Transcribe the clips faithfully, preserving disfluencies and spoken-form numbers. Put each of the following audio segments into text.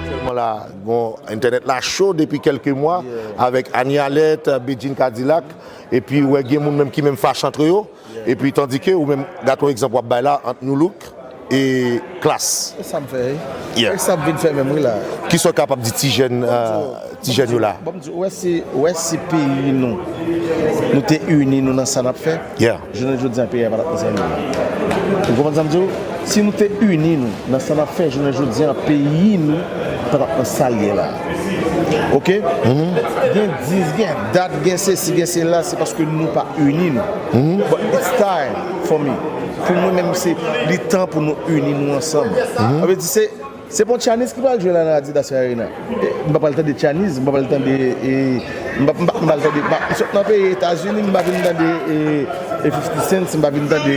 Sèlman la, bon, entènèt la cho depi kèlke mwa, yeah, avèk Annie Alerte, Bedjine Cadillac, epi ou wè gen moun menm ki menm fache antre yo, yeah, epi tandike ou menm, gade yon egzanp w ap bay la ant Nu Look e Klass. E sa m fè, wi. Yeah. E sa m vin fè menm, wi, la. Kisa w kapab di ti jèn, euh, ti jèn yo la? Bon, m di, ou wè si, ou wè si peyi nou, nou te ini nou nan sa n ap fè, yeah, jounen jodi a, peyi a pa t ap nan sa l ye la. Ou konprann sa m di w? Si nou te ini nou nan sa n ap fè, jounen jodi a, peyi nou pa t ap nan sa l ye la. Oke? Mhm. Gen dis, gen dat, gen sesi, gen sela, se paske nou pa ini nou. Mhm. But it's time for me. Pou mwen menm, se li tan pou nou ini nou ansanm. Mhm. Sa vle di, se, se pa yon Chinese ki pral jwe la nan Adidas Arena. E, m pa pral tande Chinese, m pa pral tande, e, m pa, m pa, m pa pral tande, m pa, m sot nan peyi Etazini, m pa vin tande, e, e fifty Cent, m pa vin tande,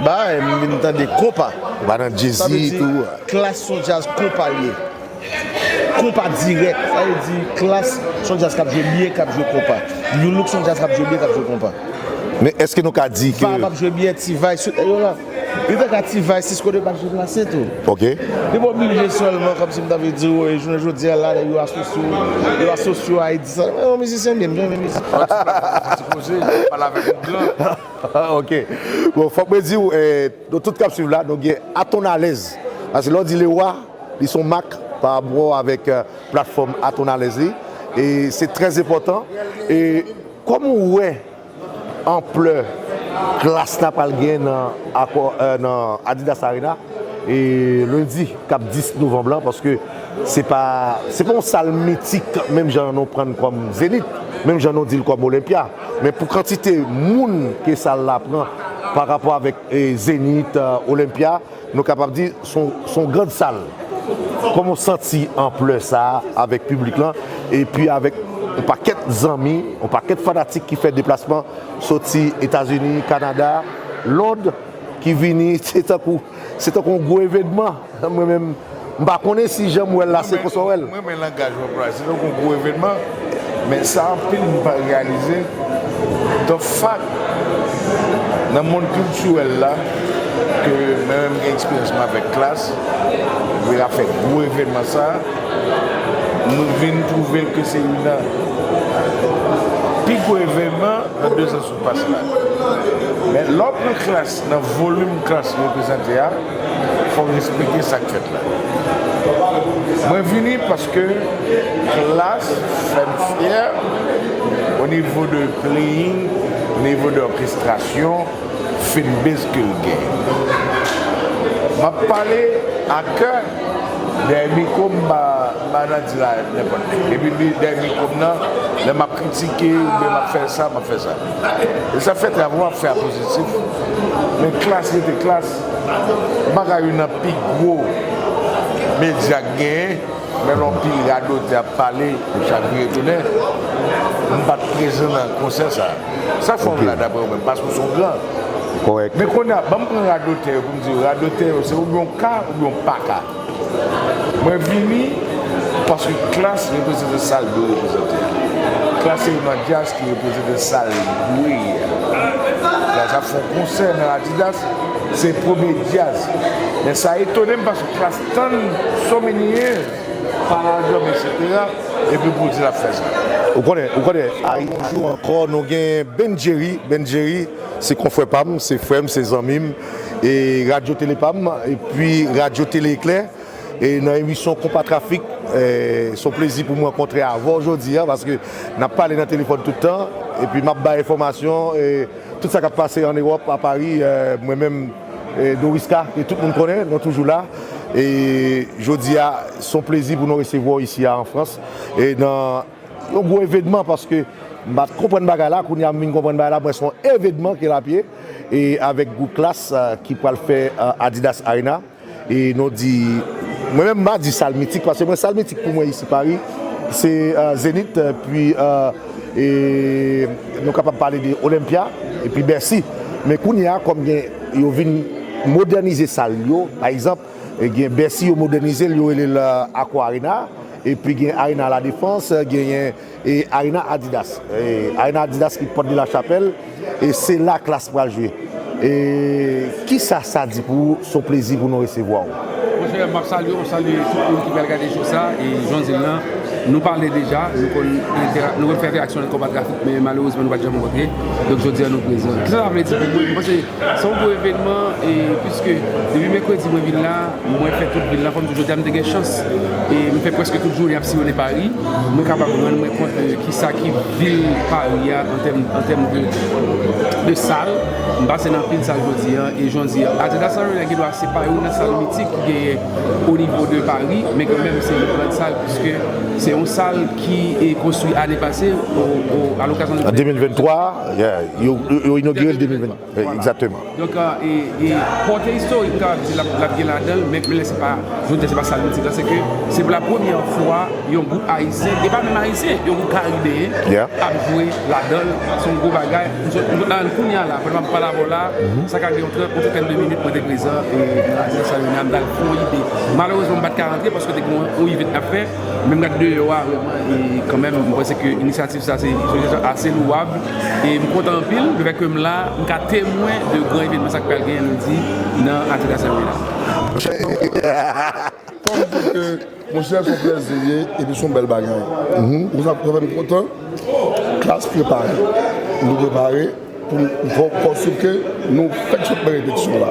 ba, m vin tande konpa. Ou pa nan Jay-Z tou. Sa vle di, Klass se yon djaz konpa l ye. Konpa dirèk. Sa vle di Klass se yon djaz k ap jwe byen, k ap jwe konpa. Nu Look se yon djaz k ap jwe byen, k ap jwe konpa. Men èske nou ka di ke Vibe ap jwe byen, T-Vice, tout yo la. Li te ka T-Vice, Sisqó de pa jwe klase tou. Oke. Li pa oblije sèlman kòmsi m ta vle di w, e, jounen jodi a la, yo asosye, yo asosye a Eddy Sa. Mwen yon mizisyen byen, m renmen mizik. Ti koze, pale avèk yon gran. Oke. Bon, fòk mwen di w, e, nou tout k ap swiv la, nou gen Atonalèz. Paske lè w di Lewa, li se yon mak pa rapò avèk, e, platfòm Atonalèz li. E se trè enpòtan. E kòman w wè anplè Klass la pral gen nan akò, e, nan Adidas Arena, e, lendi k ap dis novanm lan, paske se pa, se pa yon sal mitik, menm jan nou pran l kòm Zenith, menm jan nou di l kòm Olympia. Men pou kantite moun ke sal la pran pa rapò avèk, e, Zenith, e, Olympia, nou kapab di se yon, se yon grand sal. Kòman w santi anplè sa a avèk piblik lan, epi avèk yon pakèt zanmi, yon pakèt fanatik ki fè deplasman soti Etazini, Kanada, Lond, ki vini, se tankou, se tankou yon gwo evènman. Mwen menm, m pa konnen si jan m wè l la, se konsa w wè l. Mwen renmen langaj w anplwaye, se tankou yon gwo evènman, men sa anpil moun pa reyalize. The fact, nan mond kiltirèl la, ke mwen menm gen eksperyans mwen avèk Klass, li la fè gwo evènman sa, nou vin twouve l ke se youn nan pi gwo evènman nan de zan sou pase la. Men lè w pran Klass nan volim Klass reprezante a, fò w respekte sa k fèt la. Mwen vini paske Klass fè m fyè o nivo de playing, o nivo de òkestrasyon, fanbase ke l gen. M ap pale a kè, dèyè mikwo m pa, m pa nan di la nenpòt ki. Epi dèyè mikwo m nan, lè m ap kritike oubyen m ap fè sa, m ap fè sa. E sa fè travay w ap fè a pozitif. Men Klass rete Klass. M pa ka youn nan pi gwo medya k genyen, men lè yon pil radotè ap pale, m chak vire tounen, m pa t prezan nan konsè sa. Sa k fè w la, daprè ou menm, paske w se yon gran. Kòrèk. Men kounye a, ban m pran radotè yo pou m di yo, radotè yo, se oubyen w ka, oubyen w pa ka. Mwen vini paske Klass reprezante sa l dwe reprezante a. Klass se youn nan djaz ki reprezante sa l dwe ye a. Klass ap fè yon konsè nan Adidas, se premye djaz. Men sa etone m paske Klass tann so many years, pa la djòm, etsetera, epi pou l di l ap fè sa. Ou konnen, ou konnen, a yon jou ankò, nou gen Ben Jerry, Ben Jerry, se konfrè pa m, se frè m, se zanmi m, e radyo tele pa m, epi radyo tele Eklè, e nan emisyon Konpa Trafik, e, se yon plezi pou mwen rankontre avè w jodi a, paske n ap pale nan telefòn tout tan, epi m ap bay enfòmasyon, e tout sa k ap pase ann Ewòp, a Pari, e, mwen menm, e, Doriska, ke tout moun konnen, nou toujou la, e jodi a, se yon plezi pou nou resevwa w isi a an Frans, e nan yon gwo evènman, paske m pa t konprann bagay la, kounye a m vin konprann bagay la, mwen se yon evènman ke l ap ye, e avèk gwoup Klass, e, ki pral fè, e, Adidas Arena, e nou di, mwen menm m pa di sal mitik, paske mwen sal mitik pou mwen isi Pari, se, e, Zenith, epi, e, e nou kapab pale de Olympia, epi Bercy, men kounye a, kòm gen, yo vin modènize sal yo. Pa egzanp, gen Bèsi, yo modènize l, yo rele l Aqua Arena, epi gen Arena La Défense, genyen e Arena Adidas. E Arena Adidas ki Pòt de la Chapèl, e se la Klass pral jwe. E kisa sa di pou ou? Se yon plezi pou nou resevwa w. Monchè, m ap salye w, m salye tout moun ki pral gade show sa, e jan w di l lan, nou pale deja, nou konn entera-, nou konn fè entèraksyon nan konba trafik, men malerezman nou pa t janm rankontre. Donk jodi a nou prezan. Kisa sa vle di pou mwen? Mwen panse se yon gwo evènman, e piske depi mèkredi mwen vin la, mwen fè tout vil la, fò m di w jodi a m te gen chans, e m fè prèske tout jounen ap siyonnen Pari. Mwen kapab rann mwen kont de kisa ki vil Pari a an tèm, an tèm de, de sal. M pase nan anpil sal jodi a, e jan w di a, Adidas Arena gen dwa se pa youn nan sal mitik ki genyen o nivo de Pari, men kanmenm se yon gran sal, piske se yon sal ki e konstwi ane pase o, o, a lokazyon de An de mil venntwa, yeah, yo, yo, yo inogire l de mil venntwa. Vwala. Egzakteman. Donk, e, e, e pòte istorik, m kapab di l ap, l ap gen ladan l, men, men se pa, jodi a, se pa sa l di la, se ke se pou la premyè fwa yon gwoup ayisyen, e pa menm ayisyen, yon gwoup karibeyen Yeah. ap jwe ladan l. Se yon gwo bagay. M sot, m sot la kounye a la, pandan m ap pale avè w la, sa ka gen yon trant, yon trantèn de minit, mwen te prezan, e, nan Adidas Arena, m t al fè yon ide. Malerezman, m pa t ka rantre paske te gen yon, yon event n ap fè, men m gade deyò a, vrèman, e kanmenm, mwen panse ke inisyativ sa, se yon inisyativ ase louwab, e m kontan anpil, lefètke m la, m ka temwen de gran evènman sa k pral genyen lendi nan Adidas Arena. Kòm di ke, monchè, se yon plèzi li ye, epi se yon bèl bagay. Ou sa, sa fè m kontan. Klass prepare. Nou prepare pou n fè, fè si ke nou fèk sot nan repetisyon la.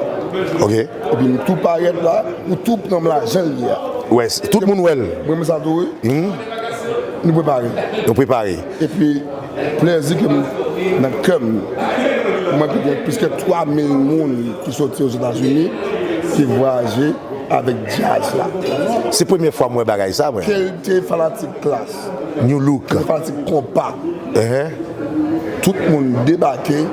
Ok. Epi nou tou parèt la, nou tou pran m la jan l ye a. Wè, s-, tout moun wè l. Mwen, mwen sa tou, wi. Nou prepare. Nou prepare. Epi, plèzi ke m, nan kè m, mwen ki gen plis ke twa mil moun ki soti Ozetazini, ki vwayaje avèk djaz la. Se premye fwa m wè bagay sa, mwen. Ke l te fanatik Klass, Nu Look, ke l te fanatik konpa, tout moun debake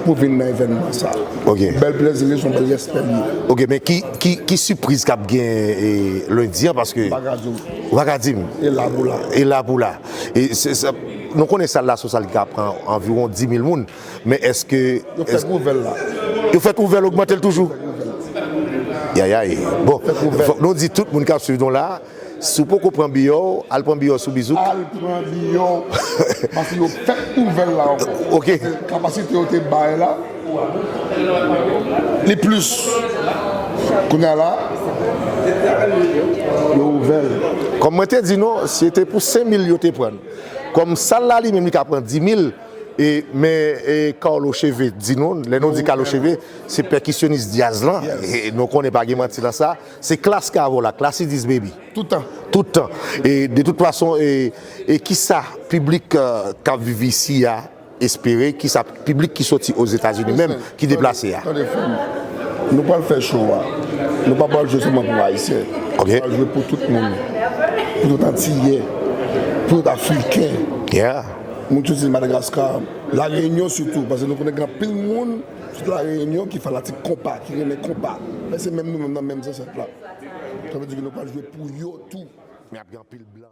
pou vin nan evènman sa. Ok. Bèl plèzi li, se yon bèl respè li ye. Ok, men ki, ki, ki sipriz k ap gen, e, lendi an, paske M pa ka di w. Ou pa ka di m. E la pou la. E la pou la. E se, se, nou konnen sal la, se yon sal ki ka pran anviwon dis mil moun, men èske Yo fèk ouvè l la. Yo fèk ouvè l, ogmante l toujou? Yayay. Bon, fòk nou di tout moun k ap swiv nou la, si w poko pran biyè w, al pran biyè w sou Bizouk. Al pran biyè w. Paske yo fèk ouvè l la ankò. Ok. Kapasite yo te bay la, li plis. Kounye a la, yo ouvè l. Kòm mwen te di nou, si se te pou senk mil yo te pran. Kòm sal la li menm, li ka pran dis mil, e, men, e, Carlo Chevé di nou, lè nou di Carlo Chevé, se pèkisyonis djaz lan. Yes. E nou konnen pa gen manti nan sa. Se Klass k avè w la, Klass is this baby. Tout tan. Tout tan. E de tout fason, e, e kisa piblik, e, k ap viv isi a espere, kisa piblik ki soti Ozetazini menm, ki deplase a? Tande, tande, frè m. Nou pral fè show a. Nou pa pral jwe sèlman pou Ayisyen. Ok. Nou pral jwe pou tout moun. Pou tout Antiyè. Pou tout Afriken. Yeah. Moun ki soti Madagaskar. La Reyinyon sitou, paske nou konnen gen anpil moun soti La Reyinyon ki fanatik konpa, ki renmen konpa. Men se menm nou menm nan menm zansèt la. Sa vle di ke nou pral jwe pou yo tou. Men ap gen anpil blan.